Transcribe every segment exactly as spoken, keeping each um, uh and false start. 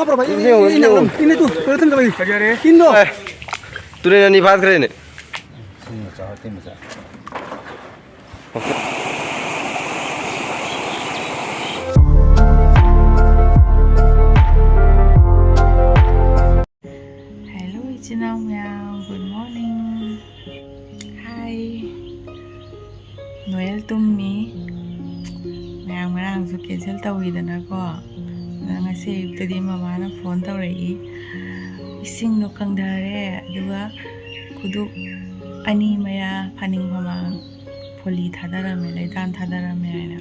ꯄꯨꯔꯛꯑꯣ, ꯚꯥꯏ, ꯏꯅꯦ, ꯏꯅꯦ, ꯏꯅꯦ, ꯏꯅꯦ, ꯇꯨ, ꯇꯣꯏꯂꯦꯠ ꯊꯝꯖꯜꯂꯛꯏ꯫ ꯐꯖꯔꯦ꯫ ꯏꯟꯗꯣ꯫ ꯑꯦ, ꯇꯨꯔꯦꯟ ꯑꯅꯤ ꯐꯥꯠꯈ꯭ꯔꯦꯅꯦ꯫ ꯏꯁꯤꯡ ꯃꯆꯥ, ꯏꯁꯤꯡ ꯃꯆꯥ꯫ Hello, ꯏꯆꯤꯟ ꯏꯅꯥꯎ ꯃꯌꯥꯝ, good morning. Hi. ꯅꯣꯌꯦꯜ ꯇꯨꯝꯃꯤ꯫ ꯃꯌꯥꯝ ꯉꯔꯥꯡꯁꯨ cancel ꯇꯧꯋꯤꯗꯅꯀꯣ꯫ ꯑꯗ ꯉꯁꯤ ꯑꯌꯨꯛꯇꯗꯤ ꯃꯃꯥꯅ phone ꯇꯧꯔꯛꯏ꯫ "ꯏꯁꯤꯡꯗꯣ ꯀꯪꯊꯔꯦ, ꯑꯗꯨꯒ ꯈꯨꯗꯨꯞ ꯑꯅꯤ ꯃꯌꯥ ꯐꯥꯅꯤꯡ ꯐꯃꯥꯡ ꯐꯣꯂꯤ ꯊꯥꯗꯔꯝꯃꯦ, ꯂꯩꯇꯥꯟ ꯊꯥꯗꯔꯝꯃꯦ" ꯍꯥꯏꯅ꯫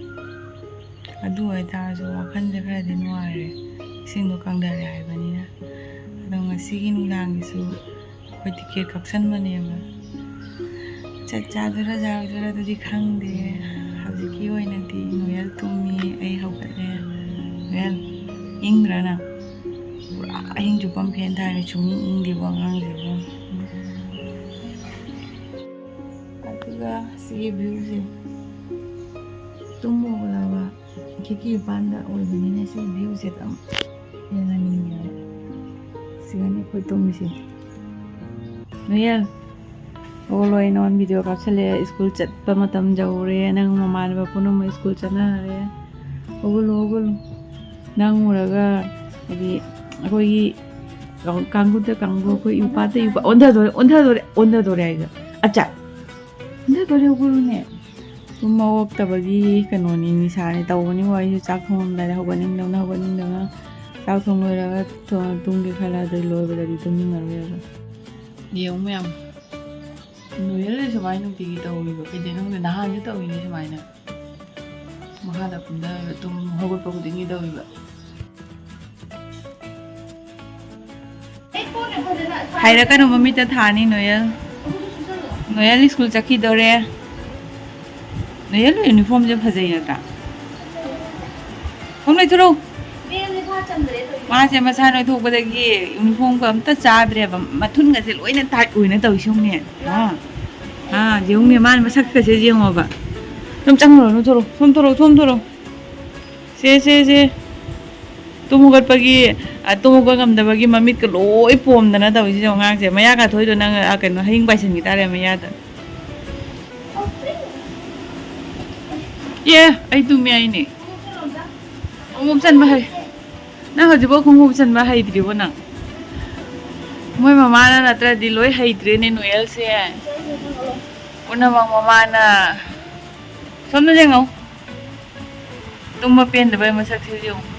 ꯑꯗꯨ ꯑꯣꯏꯇꯥꯔꯁꯨ ꯋꯥꯈꯜꯁꯦ ꯈꯔꯗꯤ ꯅꯨꯡꯉꯥꯏꯔꯦ, ꯏꯁꯤꯡꯗꯣ ꯀꯪꯊꯔꯦ ꯍꯥꯏꯕꯅꯤꯅ꯫ ꯑꯗꯣ ꯉꯁꯤꯒꯤ ꯅꯨꯡꯗꯥꯡꯒꯤꯁꯨ ꯑꯩꯈꯣꯏ ticket ꯀꯛꯁꯟꯕꯅꯦꯕ꯫ ꯆꯠ ꯆꯥꯗꯣꯏꯔꯥ ꯆꯥꯔꯣꯏꯗꯣꯏꯔꯥ ꯑꯗꯨꯗꯤ ꯈꯪꯗꯦ꯫ ꯍꯧꯖꯤꯛꯀꯤ ꯑꯣꯏꯅꯗꯤ ꯅꯣꯌꯦꯜ ꯇꯨꯝꯃꯤ, ꯑꯩ ꯍꯧꯒꯠꯂꯦ꯫ ꯅꯣꯌꯦꯜ, ꯏꯪꯗ꯭ꯔꯥ ꯅꯪ? ꯄꯨꯔꯥ ꯑꯍꯤꯡ ꯆꯨꯞꯄ fan ꯊꯥꯏꯅ ꯁꯨꯡꯏꯪ ꯏꯪꯗꯦꯕꯣ ꯑꯉꯥꯡꯁꯤꯕꯣ꯫ ꯑꯗꯨꯒ ꯁꯤꯒꯤ viewꯁꯦ, ꯇꯨꯝꯃꯨꯕ ꯈꯤꯀꯤ ꯃꯄꯥꯟꯗ ꯑꯣꯏꯕꯅꯤꯅ ꯁꯤ viewꯁꯦ ꯑꯗꯨꯝ ꯌꯦꯡꯍꯟꯅꯤꯡꯉꯦꯕ꯫ ꯁꯤꯒꯅꯤ ꯑꯩꯈꯣꯏ ꯇꯨꯝꯃꯤꯁꯦ꯫ ꯅꯣꯌꯦꯜ, ꯍꯧꯒꯠꯂꯣ, ꯑꯩ ꯅꯉꯣꯟꯗ video ꯀꯥꯞꯁꯜꯂꯦ꯫ School ꯆꯠꯄ ꯃꯇꯝ ꯌꯧꯔꯦ꯫ ꯅꯪ ꯃꯃꯥꯟꯅꯕ ꯄꯨꯝꯅꯃꯛ school ꯆꯠꯅꯈ꯭ꯔꯦ꯫ ꯍꯧꯒꯠꯂꯣ, ꯍꯧꯒꯠꯂꯣ꯫ ꯅꯪ ꯎꯔꯒ, ꯍꯥꯏꯗꯤ, ꯑꯩꯈꯣꯏꯒꯤ ꯀꯥꯡ-, ꯀꯥꯡꯒꯨꯗ ꯀꯥꯡꯒꯨ, ꯑꯩꯈꯣꯏ ꯏꯎꯄꯥꯗ ꯏꯎꯄꯥ, ꯑꯣꯟꯊꯗꯣꯔꯦ, ꯑꯣꯟꯊꯗꯣꯔꯦ, ꯑꯣꯟꯊꯗꯣꯔꯦ ꯍꯥꯏꯒ꯫ ꯑꯠꯆꯥ! ꯑꯣꯟꯊꯗꯣꯔꯦ, ꯍꯧꯒꯠꯂꯨꯅꯦ꯫ ꯇꯨꯝ ꯍꯧꯒꯠꯇꯕꯒꯤ ꯀꯩꯅꯣꯅꯤ, ꯅꯤꯁꯥꯅꯤ ꯇꯧꯕꯅꯤ꯫ ꯋꯥꯔꯤꯁꯦ ꯆꯥꯛ ꯊꯣꯡꯉꯝꯗꯥꯏꯗ ꯍꯧꯒꯠꯅꯤꯡꯗꯕꯅ, ꯍꯧꯒꯠꯅꯤꯡꯗꯕꯅ꯫ ꯆꯥꯛ ꯊꯣꯡ ꯂꯣꯏꯔꯒ ꯊꯣ-, ꯇꯨꯝꯒꯦ ꯈꯜꯂ, ꯑꯗꯩ ꯂꯣꯏꯕꯗꯗꯤ ꯇꯨꯝꯅꯤꯡꯉꯔꯣꯏꯕ꯫ ꯌꯦꯡꯉꯨ ꯃꯌꯥꯝ, ꯅꯣꯌꯦꯜꯁꯦ ꯁꯨꯃꯥꯏꯅ ꯅꯨꯡꯇꯤꯒꯤ ꯇꯧꯔꯤꯕ ꯀꯩꯗꯩꯅꯣ ꯈꯪꯗꯦ, ꯅꯍꯥꯟꯁꯨ ꯇꯧꯔꯤꯅꯦ ꯁꯨꯃꯥꯏꯅ꯫ ꯃꯈꯥꯗ ꯀꯨꯝꯊꯔꯒ ꯇꯨꯝ ꯍꯧꯒꯠꯄ ꯈꯨꯗꯤꯡꯒꯤ ꯇꯧꯔꯤꯕ꯫ ꯍꯥꯏꯔꯛꯀꯅꯨ, ꯃꯃꯤꯠꯇ ꯊꯥꯅꯤ, ꯅꯣꯌꯦꯜ꯫ ꯅꯣꯌꯦꯜ school ꯆꯠꯈꯤꯗꯧꯔꯦ꯫ ꯅꯣꯌꯦꯜ uniformꯁꯦ ꯌꯥꯝ ꯐꯖꯩ ꯅꯠꯇ꯭ꯔꯥ? ꯁꯣꯝ ꯂꯩꯊꯣꯔꯛꯎ꯫ ꯃꯥꯁꯦ ꯃꯁꯥ ꯅꯣꯏꯊꯣꯛꯄꯗꯒꯤ uniformꯒ ꯑꯝꯇ ꯆꯥꯗ꯭ꯔꯦꯕ, ꯃꯊꯨꯟꯒꯁꯦ ꯂꯣꯏꯅ tight ꯑꯣꯏꯅ ꯇꯧꯏ꯫ ꯁꯣꯝꯅꯦ꯫ ꯑꯥ꯫ ꯑꯥ, ꯌꯦꯡꯉꯨꯅꯦ, ꯃꯥꯅ ꯃꯁꯛꯀꯁꯦ ꯌꯦꯡꯉꯣꯕ꯫ ꯁꯣꯝ ꯆꯪꯉꯨꯔꯣ, ꯅꯣꯏꯊꯣꯔꯛꯑꯣ꯫ ꯁꯣꯝ ꯊꯣꯔꯛꯑꯣ, ꯁꯣꯝ ꯊꯣꯔꯛꯑꯣ꯫ ꯁꯦ, ꯁꯦ, ꯁꯦ꯫ ꯇꯨꯝ ꯍꯧꯒꯠꯄꯒꯤ, ꯑ, ꯇꯨꯝ ꯍꯧꯒꯠ ꯉꯝꯗꯕꯒꯤ ꯃꯃꯤꯠꯀ ꯂꯣꯏ ꯄꯣꯝꯗꯅ ꯇꯧꯔꯤꯁꯤ ꯌꯦꯡꯉꯣ ꯑꯉꯥꯡꯁꯦ꯫ ꯃꯌꯥ ꯀꯥꯊꯣꯛꯏꯗꯣ ꯅꯪ, ꯑ, ꯀꯩꯅꯣ, ꯍꯌꯤꯡ ꯄꯥꯏꯁꯤꯟꯈꯤ ꯇꯥꯔꯦ ꯃꯌꯥꯗ꯫ ꯑꯦ, ꯑꯩ ꯇꯨꯝꯃꯦ ꯍꯥꯏꯅꯦ꯫ ꯈꯣꯡꯎꯞ ꯆꯟꯕ ꯍꯩ-, ꯅꯪ ꯍꯧꯖꯤꯛꯐꯥꯎ ꯈꯣꯡꯎꯞ ꯆꯟꯕ ꯍꯩꯇ꯭ꯔꯤꯕꯣ ꯅꯪ? ꯃꯣꯏ ꯃꯃꯥꯅ ꯅꯠꯇ꯭ꯔꯗꯤ ꯂꯣꯏ ꯍꯩꯇ꯭ꯔꯦꯅꯦ ꯅꯣꯌꯦꯜꯁꯦ꯫ ꯄꯨꯝꯅꯃꯛ ꯃꯃꯥꯅ꯫ ꯁꯣꯝꯗ ꯌꯦꯡꯉꯣ꯫ ꯇꯨꯝꯕ ꯄꯦꯟꯗꯕꯩ ꯃꯁꯛꯁꯤꯁꯨ ꯌꯦꯡꯉꯨ꯫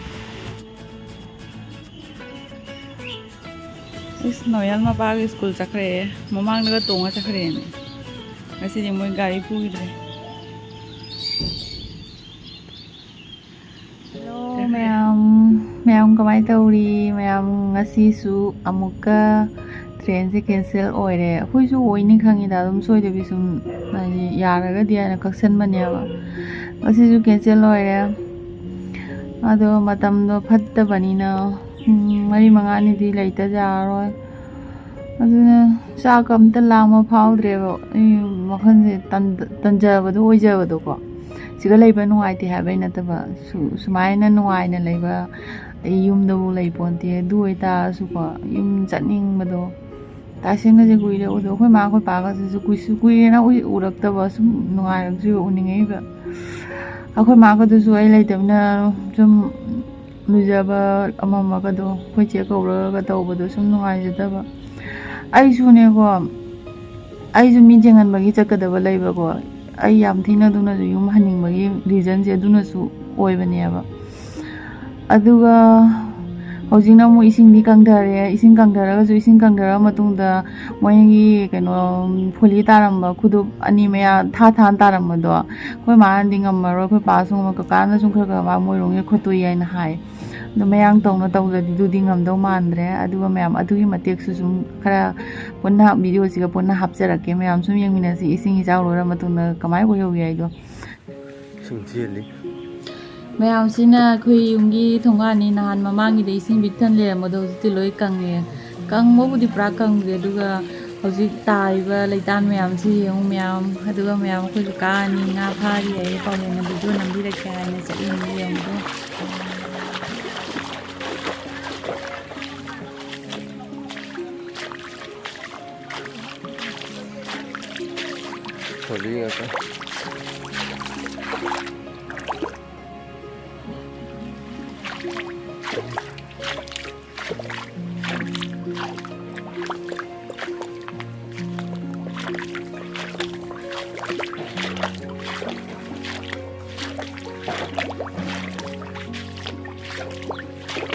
ꯏꯁ, ꯅꯣꯌꯦꯜ ꯃꯄꯥꯒꯤ ꯁ꯭ꯀꯨꯜ ꯆꯠꯈ꯭ꯔꯦ꯫ ꯃꯃꯥꯡꯗꯒ ꯇꯣꯡꯉ ꯆꯠꯈ꯭ꯔꯦꯅꯦ꯫ ꯉꯁꯤꯗꯤ ꯃꯣꯏ ꯒꯥꯔꯤ ꯄꯨꯈꯤꯗ꯭ꯔꯦ꯫ ꯍꯜꯂꯣ ꯃꯌꯥꯝ, ꯃꯌꯥꯝ ꯀꯃꯥꯏꯅ ꯇꯧꯔꯤ? ꯃꯌꯥꯝ ꯉꯁꯤꯁꯨ ꯑꯃꯨꯛꯀ ꯇ꯭ꯔꯦꯟꯁꯦ ꯀꯦꯟꯁꯦꯜ ꯑꯣꯏꯔꯦ꯫ ꯑꯩꯈꯣꯏꯁꯨ ꯑꯣꯏꯅꯤ ꯈꯪꯉꯤꯗ, ꯑꯗꯨꯝ ꯁꯣꯏꯗꯕꯤ ꯁꯨꯝ ꯍꯥꯏꯗꯤ ꯌꯥꯔꯒꯗꯤ ꯍꯥꯏꯅ ꯀꯛꯁꯟꯕꯅꯦꯕ꯫ ꯉꯁꯤꯁꯨ ꯀꯦꯟꯁꯦꯜ ꯑꯣꯏꯔꯦ꯫ ꯑꯗꯣ ꯃꯇꯝꯗꯣ ꯐꯠꯇꯕꯅꯤꯅ, ꯎꯝ, ꯃꯔꯤ ꯃꯉꯥꯅꯤꯗꯤ ꯂꯩꯇ ꯌꯥꯔꯔꯣꯏ꯫ ꯑꯗꯨꯅ ꯆꯥꯛ ꯑꯝꯇ ꯂꯥꯝꯕ ꯐꯥꯎꯗ꯭ꯔꯦꯕ꯫ ꯑꯩ ꯋꯥꯈꯜꯁꯦ ꯇꯟ-, ꯇꯟꯖꯕꯗꯣ ꯑꯣꯏꯖꯕꯗꯣꯀꯣ꯫ ꯁꯤꯒ ꯂꯩꯕ ꯅꯨꯡꯉꯥꯏꯇꯦ ꯍꯥꯏꯕꯩ ꯅꯠꯇꯕ, ꯁꯨ-, ꯁꯨꯃꯥꯏꯅ ꯅꯨꯡꯉꯥꯏꯅ ꯂꯩꯕ ꯑꯩ ꯌꯨꯝꯗꯕꯨ ꯂꯩ ꯄꯣꯟꯇꯦ꯫ ꯑꯗꯨ ꯑꯣꯏꯇꯥꯔꯁꯨꯀꯣ, ꯌꯨꯝ ꯆꯠꯅꯤꯡꯕꯗꯣ, ꯇꯥꯏꯁꯟꯒꯁꯦ ꯀꯨꯏꯔꯦ ꯎꯗꯕ꯫ ꯑꯩꯈꯣꯏ ꯃꯥ ꯑꯩꯈꯣꯏ ꯄꯥꯒꯁꯤꯁꯨ ꯀꯨꯏꯁꯨ ꯀꯨꯏꯔꯦꯅ ꯎꯏ-, ꯎꯔꯛꯇꯕ, ꯁꯨꯝ ꯅꯨꯡꯉꯥꯏꯔꯛꯇ꯭ꯔꯤꯕ, ꯎꯅꯤꯡꯉꯛꯏꯕ꯫ ꯑꯩꯈꯣꯏ ꯃꯥꯒꯗꯨꯁꯨ ꯑꯩ ꯂꯩꯇꯕꯅꯤꯅ ꯁꯨꯝ ꯂꯨꯖꯕ ꯑꯃ ꯑꯃꯒꯗꯣ ꯑꯩꯈꯣꯏ ꯆꯦ ꯀꯧꯔꯒ ꯇꯧꯕꯗꯣ ꯁꯨꯝ ꯅꯨꯡꯉꯥꯏꯖꯗꯕ꯫ ꯑꯩꯁꯨꯅꯦꯀꯣ, ꯑꯩꯁꯨ ꯃꯤ ꯌꯦꯡꯍꯟꯕꯒꯤ ꯆꯠꯀꯗꯕ ꯂꯩꯕꯀꯣ꯫ ꯑꯩ ꯌꯥꯝ ꯊꯤꯅ ꯑꯗꯨꯅꯁꯨ ꯌꯨꯝ ꯍꯟꯅꯤꯡꯕꯒꯤ ꯔꯤꯖꯟꯁꯦ ꯑꯗꯨꯅꯁꯨ ꯑꯣꯏꯕꯅꯦꯕ꯫ ꯑꯗꯨꯒ ꯍꯧꯖꯤꯛꯅ ꯑꯃꯨꯛ ꯏꯁꯤꯡꯗꯤ ꯀꯪꯊꯔꯦ꯫ ꯏꯁꯤꯡ ꯀꯪꯊꯔꯒꯁꯨ, ꯏꯁꯤꯡ ꯀꯪꯊꯔꯕ ꯃꯇꯨꯡꯗ ꯃꯣꯏꯒꯤ ꯀꯩꯅꯣ, ꯐꯨꯂꯤ ꯇꯥꯔꯝꯕ ꯈꯨꯗꯨꯞ ꯑꯅꯤ ꯃꯌꯥ ꯊꯥ ꯊꯥꯅ ꯇꯥꯔꯝꯕꯗꯣ, ꯑꯩꯈꯣꯏ ꯃꯥꯅꯗꯤ ꯉꯝꯃꯔꯣꯏ, ꯑꯩꯈꯣꯏ ꯄꯥꯁꯨ ꯉꯝꯃꯣꯏ, ꯀꯀꯥꯅ ꯁꯨꯝ ꯈꯔ ꯈꯔ ꯃꯥ ꯃꯣꯏꯔꯣꯝꯒꯤ ꯈꯣꯠꯇꯣꯛꯏ ꯍꯥꯏꯅ ꯍꯥꯏ꯫ ꯑꯗꯣ ꯃꯌꯥꯡ ꯇꯧꯅ ꯇꯧꯗ꯭ꯔꯗꯤ ꯑꯗꯨꯗꯤ ꯉꯝꯗꯧ ꯃꯥꯟꯗ꯭ꯔꯦ꯫ ꯑꯗꯨꯒ ꯃꯌꯥꯝ ꯑꯗꯨꯒꯤ ꯃꯇꯦꯛꯁꯨ ꯁꯨꯝ ꯈꯔ ꯄꯨꯟꯅ ꯚꯤꯗꯤꯑꯣꯁꯤꯒ ꯄꯨꯟꯅ ꯍꯥꯞꯆꯔꯛꯀꯦ꯫ ꯃꯌꯥꯝ ꯁꯨꯝ ꯌꯦꯡꯃꯤꯟꯅꯁꯤ, ꯏꯁꯤꯡ ꯏꯆꯥꯎ ꯂꯣꯏꯔ ꯃꯇꯨꯡꯗ ꯀꯃꯥꯏꯅ ꯑꯣꯏꯍꯧꯒꯦ ꯍꯥꯏꯗꯣ꯫ ꯏꯁꯤꯡ ꯆꯦꯜꯂꯤ꯫ ꯃꯌꯥꯝꯁꯤꯅ ꯑꯩꯈꯣꯏ ꯌꯨꯝꯒꯤ ꯊꯣꯡꯒꯥꯟꯅꯤ꯫ ꯅꯍꯥꯟ ꯃꯃꯥꯡꯒꯤꯗ ꯏꯁꯤꯡ ꯄꯤꯛ ꯊꯟ ꯂꯩꯔꯝꯕꯗꯣ ꯍꯧꯖꯤꯛꯇꯤ ꯂꯣꯏ ꯀꯪꯉꯦ꯫ ꯀꯪꯕꯕꯨꯗꯤ ꯄꯨꯔꯥ ꯀꯪꯗ꯭ꯔꯦ, ꯑꯗꯨꯒ ꯍꯧꯖꯤꯛ ꯇꯥꯔꯤꯕ ꯂꯩꯇꯥꯟ ꯃꯌꯥꯝꯁꯤ ꯌꯦꯡꯉꯨ ꯃꯌꯥꯝ꯫ ꯑꯗꯨꯒ ꯃꯌꯥꯝ ꯑꯩꯈꯣꯏ ꯀꯀꯥ ꯑꯅꯤ ꯉꯥ ꯐꯥꯔꯤ ꯍꯥꯏꯌꯦ, ꯄꯥꯎꯂꯦꯟꯅ ꯚꯤꯗꯤꯑꯣ ꯅꯝꯕꯤꯔꯛꯀꯦ ꯍꯥꯏꯅ ꯆꯠꯂꯤꯅꯤ ꯌꯦꯡꯉꯨꯗꯣ꯫ ꯐꯣꯂꯤ ꯉꯥꯛꯇ꯫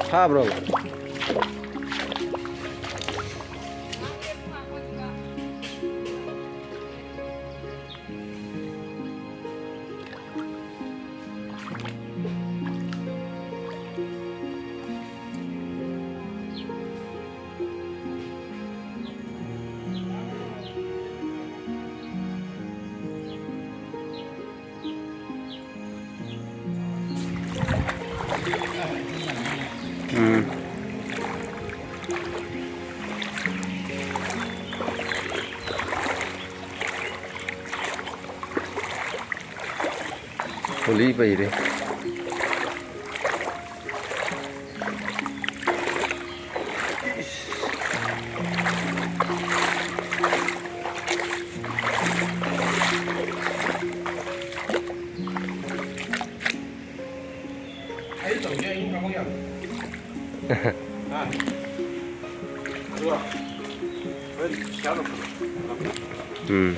ꯐꯥꯕ꯭ꯔꯣ? ꯎꯝ꯫ ꯐꯣꯂꯤ ꯄꯩꯔꯦ꯫ ꯑꯩ ꯇꯧꯒꯦ, ꯑꯩ ꯊꯕꯛ ꯌꯥꯝ꯫ ꯑꯥ꯫ ꯑꯗꯨꯒ ꯍꯣꯔꯦꯟ ꯄꯩꯁꯥ ꯂꯧꯊꯣꯛ꯫ ꯎꯝ꯫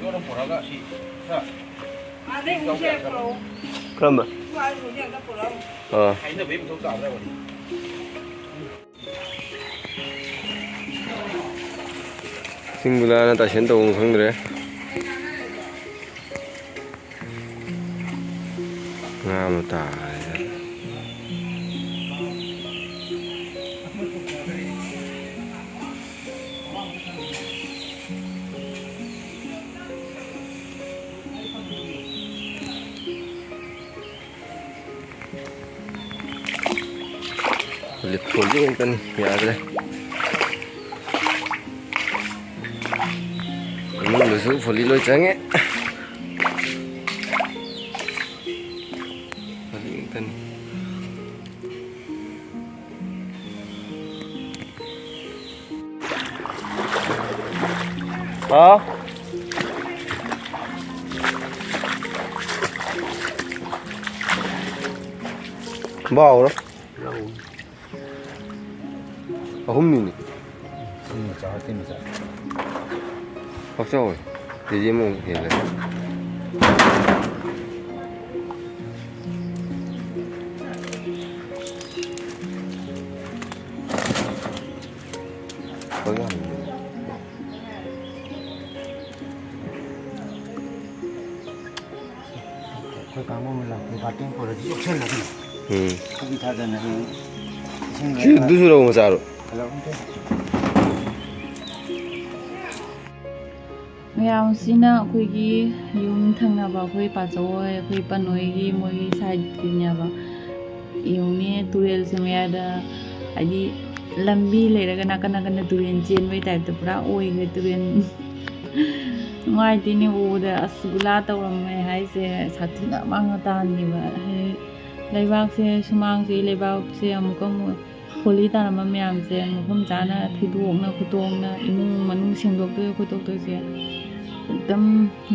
ꯌꯣꯠ ꯑꯃ ꯄꯨꯔꯛꯑꯒ ꯁꯤ ꯈꯔ ꯑꯥꯗꯩ ꯎꯁꯦ ꯄꯨꯔꯛꯑꯣ꯫ ꯀꯔꯝꯕ? ꯁ꯭ꯋꯥꯏ ꯎꯁꯦ ꯑꯝꯇ ꯄꯨꯔꯛꯑꯣ꯫ ꯑꯥ꯫ ꯍꯥꯏꯅꯕꯒꯤ ꯃꯊꯧ ꯇꯥꯗ꯭ꯔꯕꯅꯤ꯫ ꯁꯤꯡꯕꯨꯂꯥꯅ ꯇꯥꯏꯁꯦꯟ ꯇꯧꯐꯝ ꯈꯪꯗ꯭ꯔꯦ꯫ ꯉꯥ ꯑꯃ ꯇꯥꯔꯦ꯫ ꯐꯣꯂꯤ ꯉꯥꯛꯇꯅꯤ, ꯌꯥꯗ꯭ꯔꯦ꯫ ꯏꯃꯨꯡꯗꯁꯨ ꯐꯣꯂꯤ ꯂꯣꯏ ꯆꯪꯉꯦ꯫ ꯍꯥꯎ꯫ ꯕꯥꯎꯔꯣ꯫ ꯑꯍꯨꯝꯅꯤꯅꯦ꯫ ꯁꯤ ꯃꯆꯥ, ꯁꯤ ꯃꯆꯥ꯫ ꯄꯥꯛꯆꯥꯎꯋꯦ꯫ ꯀꯦ ꯖꯤ ꯑꯃꯃꯨꯛ ꯍꯦꯜꯂꯦ꯫ ꯍꯣꯏ, ꯌꯥꯝ꯫ ꯑꯩꯈꯣꯏ ꯀꯥꯡꯕꯨ ꯑꯃ ꯂꯥꯛꯇꯦ, ꯕꯥꯇꯤꯟ ꯄꯨꯔꯗꯤ ꯆꯣꯛꯁꯜꯂꯒꯅꯤ꯫ ꯎꯝ꯫ ꯄꯨꯡ ꯊꯥꯗꯅ ꯍꯌꯦꯡ ꯏꯁꯤꯡ ꯁꯤ ꯂꯩꯔꯒ ꯑꯗꯨꯁꯨ ꯔꯧ ꯃꯆꯥꯔꯣ? ꯍꯜꯂꯛꯑꯣ꯫ ꯃꯌꯥꯝꯁꯤꯅ ꯑꯩꯈꯣꯏꯒꯤ ꯌꯨꯝ ꯊꯪꯅꯕ ꯑꯩꯈꯣꯏ ꯄꯥꯆꯧ ꯍꯣꯏ, ꯑꯩꯈꯣꯏ ꯄꯟ ꯍꯣꯏꯒꯤ ꯃꯣꯏꯒꯤ ꯁꯥꯏꯠꯀꯤꯅꯦꯕ꯫ ꯌꯦꯡꯉꯨꯅꯦ, ꯇꯨꯔꯦꯜꯁꯦ ꯃꯌꯥꯗ, ꯍꯥꯏꯗꯤ, ꯂꯝꯕꯤ ꯂꯩꯔꯒ ꯅꯥꯀꯟ ꯅꯥꯀꯟꯗ ꯇꯨꯔꯦꯜ ꯆꯦꯟꯕꯒꯤ ꯇꯥꯏꯞꯇ ꯄꯨꯔꯥ ꯑꯣꯏꯈ꯭ꯔꯦ ꯇꯨꯔꯦꯜ꯫ ꯅꯨꯡꯉꯥꯏꯇꯦꯅꯦ ꯎꯕꯗ꯫ ꯑꯁ, ꯒꯨꯂꯥ ꯇꯧꯔꯝꯃꯦ ꯍꯥꯏꯁꯦ ꯁꯥꯊꯤꯅ ꯃꯥꯡꯅ ꯇꯥꯍꯟꯈꯤꯕ꯫ ꯍꯥꯏꯗꯤ, ꯂꯩꯕꯥꯛꯁꯦ, ꯁꯨꯃꯥꯡꯁꯦ, ꯂꯩꯕꯥꯛꯁꯦ ꯑꯃꯨꯛꯀ ꯑꯃꯨꯛ ꯈꯣꯂꯤ ꯇꯥꯔꯝꯕ ꯃꯌꯥꯝꯁꯦ ꯃꯐꯝ ꯆꯥꯅ ꯊꯤꯗꯣꯛꯅ ꯈꯣꯠꯇꯣꯛꯅ ꯏꯃꯨꯡ ꯃꯅꯨꯡ ꯁꯦꯡꯗꯣꯛꯇꯣꯏ ꯈꯣꯠꯇꯣꯛꯇꯣꯏꯁꯦ ꯑꯗꯨꯝ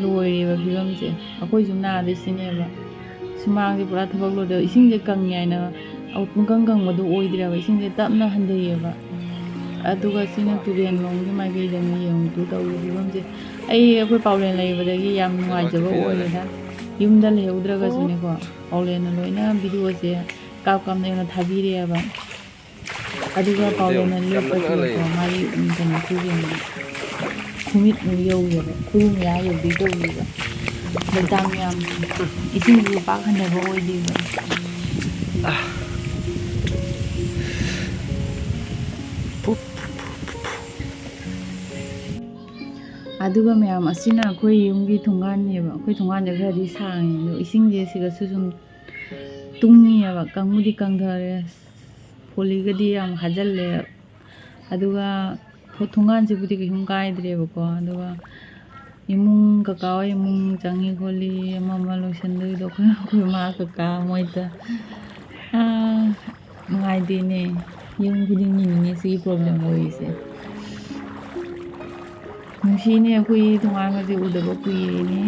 ꯂꯣꯏꯔꯦꯕ ꯐꯤꯕꯝꯁꯦ꯫ ꯑꯩꯈꯣꯏꯁꯨ ꯅꯥꯗꯣꯏ ꯁꯤꯅꯦꯕ꯫ ꯁꯨꯃꯥꯡꯁꯦ ꯄꯨꯔꯥ ꯊꯕꯛ ꯂꯣꯏꯗꯕ, ꯏꯁꯤꯡꯁꯦ ꯀꯪꯉꯦ ꯍꯥꯏꯅ ꯄꯨꯡꯀꯪ ꯀꯪꯕꯗꯣ ꯑꯣꯏꯗ꯭ꯔꯦꯕ, ꯏꯁꯤꯡꯁꯦ ꯇꯞꯅ ꯍꯟꯊꯩꯌꯦꯕ꯫ ꯑꯗꯨꯒ ꯁꯤꯅ ꯇꯨꯔꯦꯟ ꯂꯣꯝꯒꯤ ꯃꯥꯏꯀꯩꯗꯅꯤ ꯌꯦꯡꯉꯨ ꯇꯨ ꯇꯧꯔꯤ ꯐꯤꯕꯝꯁꯦ꯫ ꯑꯩ ꯑꯩꯈꯣꯏ ꯄꯥꯎꯂꯦꯟ ꯂꯩꯕꯗꯒꯤ ꯌꯥꯝ ꯅꯨꯡꯉꯥꯏꯖꯕ ꯑꯣꯏꯔꯦꯗ꯫ ꯌꯨꯝꯗ ꯂꯩꯍꯧꯗ꯭ꯔꯒꯁꯨꯅꯦꯀꯣ, ꯄꯥꯎꯂꯦꯟꯅ ꯂꯣꯏꯅ ꯚꯤꯗꯤꯑꯣꯁꯦ ꯀꯥꯞ ꯀꯥꯞꯅ ꯑꯩꯉꯣꯟꯗ ꯊꯥꯕꯤꯔꯛꯑꯦꯕ꯫ ꯑꯗꯨꯒ ꯄꯥꯎꯂꯦꯟꯅ ꯂꯦꯞꯄꯁꯤꯗꯀꯣ, ꯃꯥꯒꯤ, ꯎꯝ, ꯀꯩꯅꯣꯁꯨ ꯌꯦꯡꯉꯦ꯫ ꯈꯨꯃꯤꯠꯃꯨꯛ ꯌꯧꯋꯦꯕ, ꯈꯨꯔꯨ ꯃꯌꯥ ꯌꯧꯗꯣꯏ ꯇꯧꯋꯦꯕ꯫ ꯂꯩꯇꯥꯝ ꯃꯌꯥꯝꯁꯦ꯫ ꯏꯁꯤꯡꯁꯨ ꯄꯥꯛ ꯍꯟꯊꯕ ꯑꯣꯏꯗꯦꯕ꯫ ꯑꯗꯨꯒ ꯃꯌꯥꯝ ꯑꯁꯤꯅ ꯑꯩꯈꯣꯏ ꯌꯨꯝꯒꯤ ꯊꯣꯡꯒꯥꯟꯅꯦꯕ꯫ ꯑꯩꯈꯣꯏ ꯊꯣꯡꯒꯥꯟꯁꯦ ꯈꯔꯗꯤ ꯁꯥꯡꯉꯦ, ꯑꯗꯣ ꯏꯁꯤꯡꯁꯦ ꯁꯤꯗꯁꯨ ꯁꯨꯝ ꯇꯨꯡꯉꯦꯕ, ꯀꯪꯕꯨꯗꯤ ꯀꯪꯊꯔꯦ꯫ ꯐꯣꯂꯤꯒꯗꯤ ꯌꯥꯝ ꯍꯥꯖꯜꯂꯦ꯫ ꯑꯗꯨꯒ ꯊꯣ-, ꯊꯣꯡꯒꯥꯟꯁꯤꯕꯨꯗꯤ ꯀꯩꯁꯨꯝ ꯀꯥꯏꯗ꯭ꯔꯦꯕꯀꯣ꯫ ꯑꯗꯨꯒ ꯏꯃꯨꯡ, ꯀꯀꯥ ꯍꯣꯏ ꯏꯃꯨꯡ ꯆꯪꯉꯤ ꯈꯣꯠꯂꯤ, ꯑꯃ ꯑꯃ ꯂꯣꯏꯁꯟꯗꯣꯏꯗꯣ ꯑꯩꯈꯣꯏ, ꯑꯩꯈꯣꯏ ꯃꯥ, ꯀꯀꯥ ꯃꯣꯏꯗ꯫ ꯑꯥ, ꯅꯨꯡꯉꯥꯏꯇꯦꯅꯦ꯫ ꯌꯨꯝ ꯈꯨꯗꯤꯡꯒꯤꯅꯤꯅꯦ ꯁꯤꯒꯤ ꯄ꯭ꯔꯣꯕ꯭ꯂꯦꯝ ꯑꯣꯏꯔꯤꯁꯦ꯫ ꯅꯨꯡꯁꯤꯅꯦ, ꯑꯩꯈꯣꯏ ꯊꯣꯡꯒꯥꯡꯒꯁꯦ ꯎꯗꯕ ꯀꯨꯏꯔꯦꯅꯦ꯫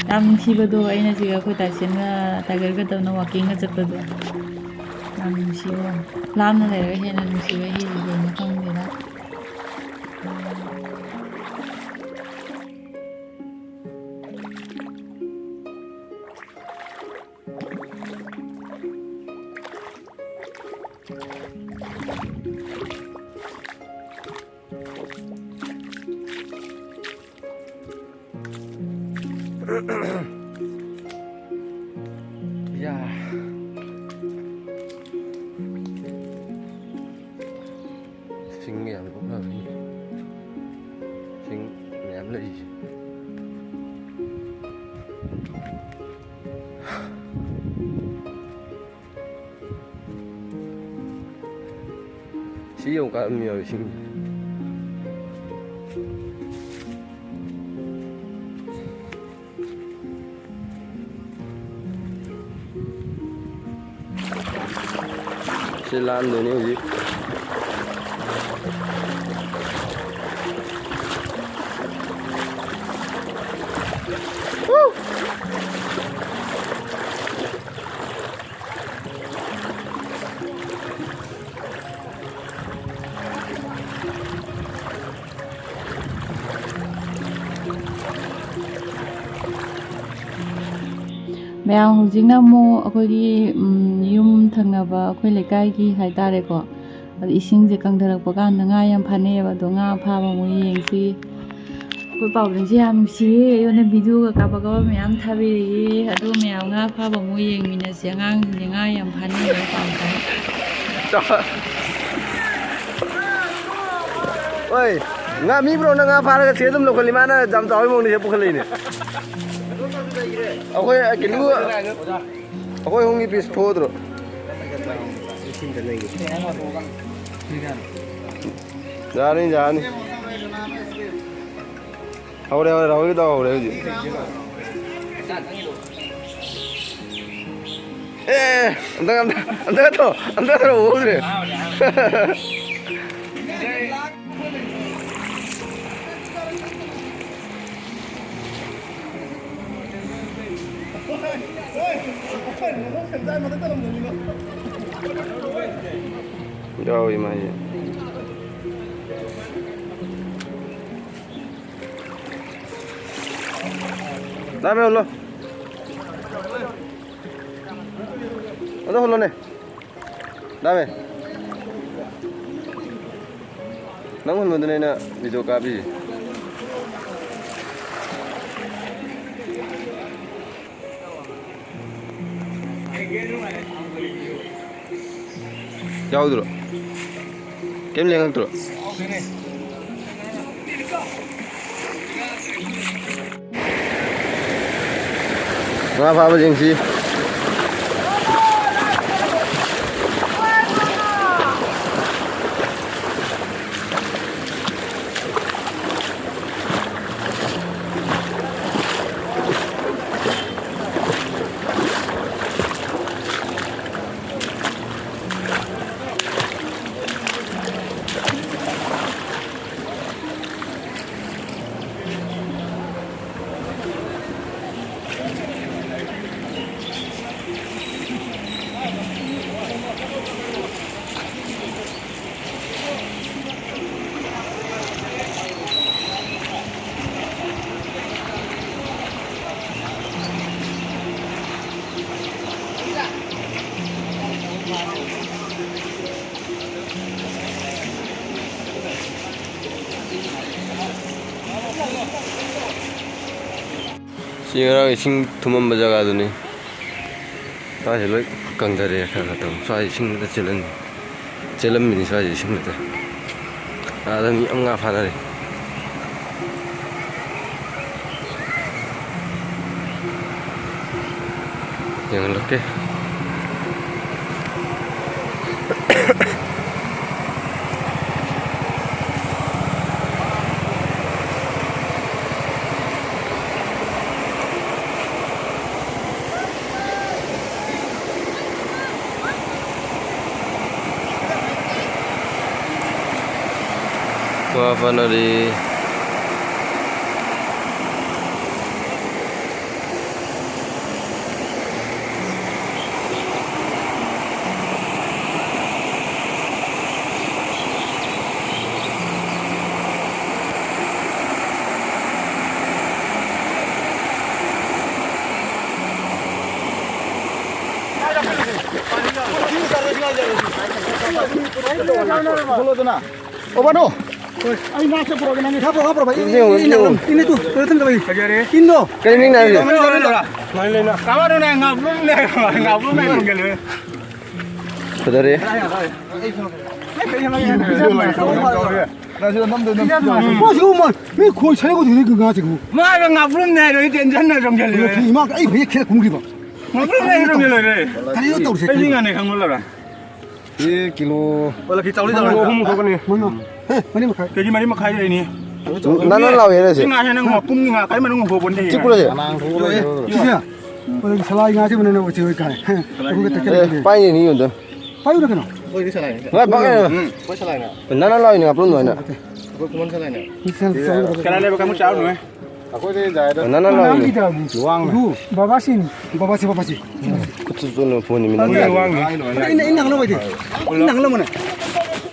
ꯌꯥꯝ ꯅꯨꯡꯁꯤꯕꯗꯣ, ꯑꯩꯅ ꯁꯤꯒ ꯑꯩꯈꯣꯏ ꯇꯥꯏꯁꯟꯒ ꯇꯥꯏꯒꯔꯒ ꯇꯧꯅ ꯋꯥꯛꯀꯤꯡꯒ ꯆꯠꯄꯗꯣ꯫ ꯌꯥꯝ ꯅꯨꯡꯁꯤꯕ ꯋꯥꯅꯤ꯫ ꯂꯥꯞꯅ ꯂꯩꯔꯒ ꯍꯦꯟꯅ ꯅꯨꯡꯁꯤꯕ ꯍꯦꯜꯂꯤ ꯀꯩꯅꯣ ꯈꯪꯗꯦꯗ꯫ ꯌꯥ꯫ ꯁꯤꯡ ꯌꯥꯝ ꯂꯣꯛꯅꯕꯅꯤ꯫ ꯁꯤꯡ ꯃꯌꯥꯝ ꯂꯩꯔꯤꯁꯦ꯫ ꯁꯤ ꯌꯧ ꯀꯥꯔꯝꯃꯤ ꯌꯥꯎꯋꯤ ꯁꯤꯡ꯫ ꯁꯤ ꯂꯥꯟꯗꯣꯏꯅꯤ ꯍꯧꯖꯤꯛ꯫ ꯃꯌꯥꯝ, ꯍꯧꯖꯤꯛꯅ ꯑꯃꯨꯛ ꯑꯩꯈꯣꯏꯒꯤ, ꯎꯝ, ꯌꯨꯝ ꯊꯪꯅꯕ ꯑꯩꯈꯣꯏ ꯂꯩꯀꯥꯏꯒꯤ ꯍꯥꯏꯇꯥꯔꯦꯀꯣ, ꯑꯗꯣ ꯏꯁꯤꯡꯁꯦ ꯀꯪꯊꯔꯛꯄ ꯀꯥꯟꯗ ꯉꯥ ꯌꯥꯝ ꯐꯥꯅꯩꯌꯦꯕ꯫ ꯑꯗꯣ ꯉꯥ ꯐꯥꯕ ꯑꯃꯨꯛ ꯌꯦꯡꯁꯤ꯫ ꯑꯩꯈꯣꯏ ꯄꯥꯎꯗꯟꯁꯦ ꯌꯥꯝ ꯅꯨꯡꯁꯤꯌꯦ꯫ ꯑꯩꯉꯣꯟꯗ ꯚꯤꯗꯤꯑꯣꯒ ꯀꯥꯞꯄ ꯀꯥꯞꯄ ꯃꯌꯥꯝ ꯊꯥꯕꯤꯔꯛꯏ꯫ ꯑꯗꯣ ꯃꯌꯥꯝ ꯉꯥ ꯐꯥꯕ ꯑꯃꯨꯛ ꯌꯦꯡꯃꯤꯟꯅꯁꯦ꯫ ꯑꯉꯥꯡꯁꯤꯡꯁꯦ ꯉꯥ ꯌꯥꯝ ꯐꯥꯅꯤꯡꯉꯦ ꯄꯥꯎꯗ꯫ ꯍꯣꯏ, ꯉꯥ ꯃꯤ ꯕ꯭ꯔꯣꯅ ꯉꯥ ꯐꯥꯔꯒ ꯁꯤ ꯑꯗꯨꯝ ꯂꯧꯈꯠꯂꯤ꯫ ꯃꯥꯅ ꯌꯥꯝ ꯆꯥꯎꯕꯩ ꯃꯑꯣꯡꯗ ꯁꯤ ꯄꯨꯈꯠꯂꯛꯏꯅꯦ꯫ ꯑꯩꯈꯣꯏ ꯀꯩꯅꯣ, ꯑꯩꯈꯣꯏ ꯑꯍꯨꯝꯒꯤ ꯄꯤꯁ ꯊꯣꯛꯑꯗ꯭ꯔꯣ? ꯌꯥꯅꯤ, ꯌꯥꯅꯤ꯫ ꯍꯧꯔꯦ, ꯍꯧꯔꯦ, ꯔꯥꯍꯨꯜꯒꯤꯗꯣ ꯍꯧꯔꯦ ꯍꯧꯖꯤꯛ꯫ ꯑꯦ, ꯑꯝꯇ, ꯑꯝꯇ, ꯑꯝꯇ ꯊꯣꯛꯑꯣ, ꯑꯝꯇ ꯊꯣꯛꯑꯣ, ꯎꯗ꯭ꯔꯦ꯫ ꯌꯥꯎꯏ ꯃꯥꯏꯁꯦ꯫ ꯗꯥ ꯃꯦ ꯍꯨꯜꯂꯣ꯫ ꯑꯗꯣ ꯍꯨꯜꯂꯣꯅꯦ꯫ ꯗꯥ ꯃꯦ꯫ ꯅꯪ ꯍꯨꯟꯕꯗꯨꯅꯦ ꯑꯩꯅ video ꯀꯥꯞꯄꯤꯁꯦ꯫ ꯌꯥꯎꯗ꯭ꯔꯣ? ꯀꯩꯝ ꯂꯦꯡꯉꯛꯇ꯭ꯔꯣ? ꯉꯥ ꯐꯥꯕꯁꯤꯡꯁꯤ꯫ ꯁꯤ ꯉꯔꯥꯡ ꯏꯁꯤꯡ ꯊꯨꯝꯃꯝꯕ ꯖꯒꯥꯗꯨꯅꯤ꯫ ꯁ꯭ꯋꯥꯏꯁꯦ ꯂꯣꯏ ꯀꯪꯊꯔꯦ ꯈꯔ ꯈꯔ ꯇꯧ꯫ ꯁ꯭ꯋꯥꯏ ꯏꯁꯤꯡ ꯑꯝꯇ ꯆꯦꯜꯍꯟ-, ꯆꯦꯜꯂꯝꯃꯤꯅꯤ ꯁ꯭ꯋꯥꯏꯁꯦ ꯏꯁꯤꯡ ꯑꯝꯇ꯫ ꯑꯥꯗ ꯃꯤ ꯌꯥꯝ ꯉꯥ ꯐꯥꯅꯔꯤ꯫ ꯌꯦꯡꯍꯜꯂꯛꯀꯦ꯫ ꯉꯥ ꯐꯥꯅꯔꯤ꯫ ꯊꯣꯛꯂꯛꯑꯣꯗꯅ꯫ ꯑꯣ, ꯕꯥꯅꯣ꯫ ꯑꯩ ꯉꯥꯁꯦ ꯄꯨꯔꯛꯑꯒꯦ, ꯅꯪꯒꯤ꯫ ꯍꯥꯄ꯭ꯔꯣ, ꯍꯥꯄ꯭ꯔꯣ, ꯚꯥꯏ꯫ ꯏꯟ, ꯏꯟ, ꯏꯟ, ꯏꯟ, ꯏꯟ, ꯏꯟ, ꯏꯟ, ꯏꯟ, ꯏꯟ, ꯏꯟ, ꯏꯟꯗꯣ꯫ ꯀꯔꯤ ꯃꯤꯡ ꯍꯥꯏꯒꯦ? ꯀꯃꯥꯏꯅ ꯇꯧꯔꯤꯅꯣ? ꯉꯥꯄ꯭ꯔꯨꯝꯅꯦ, ꯉꯥꯄ꯭ꯔꯨꯝꯅꯦ ꯊꯣꯡꯖꯜꯂꯦ꯫ ꯐꯖꯔꯦ꯫ ꯃꯥꯁꯨ ꯎꯃ, ꯃꯤ ꯈꯣꯏ ꯁꯥꯏꯕ ꯊꯨꯗꯦ ꯉꯥꯁꯤꯕꯨ꯫ ꯃꯥꯒ ꯉꯥꯄ꯭ꯔꯨꯝꯅꯦ ꯍꯥꯏꯔꯣꯏ ꯇꯦꯟꯁꯟꯅ ꯊꯣꯡꯖꯜꯂꯦ꯫ ꯏꯃꯥ, ꯑꯩ ꯐꯩ ꯈꯦꯠ ꯈꯨꯝꯈꯤꯕ꯫ ꯉꯥꯄ꯭ꯔꯨꯝꯅꯦ ꯍꯥꯏꯔꯣꯏ ꯂꯣꯏꯔꯦ꯫ ꯀꯔꯤꯅꯣ ꯇꯧꯔꯤꯁꯦ? ꯑꯩꯗꯤ ꯉꯥꯅꯦ ꯈꯪꯕ ꯂꯣꯏꯔꯦ꯫ ꯁꯤ ꯀꯤꯂꯣ꯫ ꯑꯣ, ꯂꯛꯀꯤ ꯆꯥꯎꯔꯤ ꯀꯤꯂꯣ ꯆꯥꯎꯔꯤ꯫ ꯑꯍꯨꯝ ꯊꯣꯛꯀꯅꯤ꯫ ꯃꯉꯥ꯫ ꯍꯦ, ꯃꯔꯤ ꯃꯈꯥꯏ꯫ ꯀꯦꯖꯤ ꯃꯔꯤ ꯃꯈꯥꯏ ꯂꯩꯅꯤ꯫ ꯅꯥꯟ ꯅꯥꯟ ꯂꯥꯎꯋꯦ ꯁꯤ꯫ ꯁꯤ ꯉꯥꯁꯦ ꯅꯪ ꯃꯄꯨꯝꯒꯤ ꯉꯥ ꯀꯔꯤ ꯃꯅꯨꯡ ꯍꯧꯕ ꯅꯠꯇꯦ꯫ ꯆꯤꯛꯄ꯭ꯔꯣ ꯁꯤ? ꯁꯤꯁꯦ? ꯑꯣ, ꯁꯂꯥꯏ ꯉꯥꯁꯦ ꯃꯅꯨꯡ ꯍꯧꯕ ꯆꯤꯛꯑꯣꯏ ꯀꯥꯏ꯫ ꯍꯦ, ꯑꯩꯈꯣꯏꯒ ꯇꯦꯛꯀꯠ ꯑꯦ, ꯂꯩꯔꯦ꯫ ꯄꯥꯏꯅꯤ ꯅꯤ ꯌꯣꯟꯗꯣ꯫ ꯄꯥꯏꯌꯨꯅ ꯀꯩꯅꯣ? ꯑꯩꯈꯣꯏꯒꯤ ꯁꯂꯥꯏꯅꯦ꯫ ꯚꯥꯏ, ꯄꯥꯏ ꯀꯩꯅꯣ? ꯎꯝ, ꯑꯩꯈꯣꯏ ꯁꯂꯥꯏꯅꯦ꯫ ꯅꯥꯟ ꯅꯥꯟ ꯂꯥꯎꯋꯤꯅꯦ ꯉꯥꯄ꯭ꯔꯨꯝ ꯑꯗꯨꯃꯥꯏꯅ꯫ ꯑꯩꯈꯣꯏ ꯈꯨꯃꯟ ꯁꯂꯥꯏꯅꯦ꯫ ꯀꯅꯥ ꯂꯩꯕ ꯀꯥꯡꯕꯨ ꯆꯥꯔꯨꯅꯨꯍꯦ꯫ ꯑꯩꯈꯣꯏꯗꯤ ꯗꯥꯏꯗ꯫ ꯅꯥꯟ ꯅꯥꯟ ꯂꯥꯎꯋꯤꯅꯦ꯫ ꯂꯨꯋꯥꯡꯅ꯫ ꯕꯕꯥꯁꯤꯅꯤ꯫ ꯕꯕꯥꯁꯤ, ꯕꯕꯥꯁꯤ꯫ ꯈꯨꯠꯁꯨ ꯆꯣꯠꯅ ꯐꯣꯟꯅꯤ ꯃꯤꯅ꯫ ꯃꯣꯏ ꯂꯨꯋꯥꯡꯅꯤ꯫ ꯏꯟꯅ, ꯏꯟꯅ ꯍꯪꯂꯝꯃꯣ ꯑꯩꯗꯤ꯫ ꯏꯟꯅ ꯍꯪꯂꯝꯃꯣꯅꯦ꯫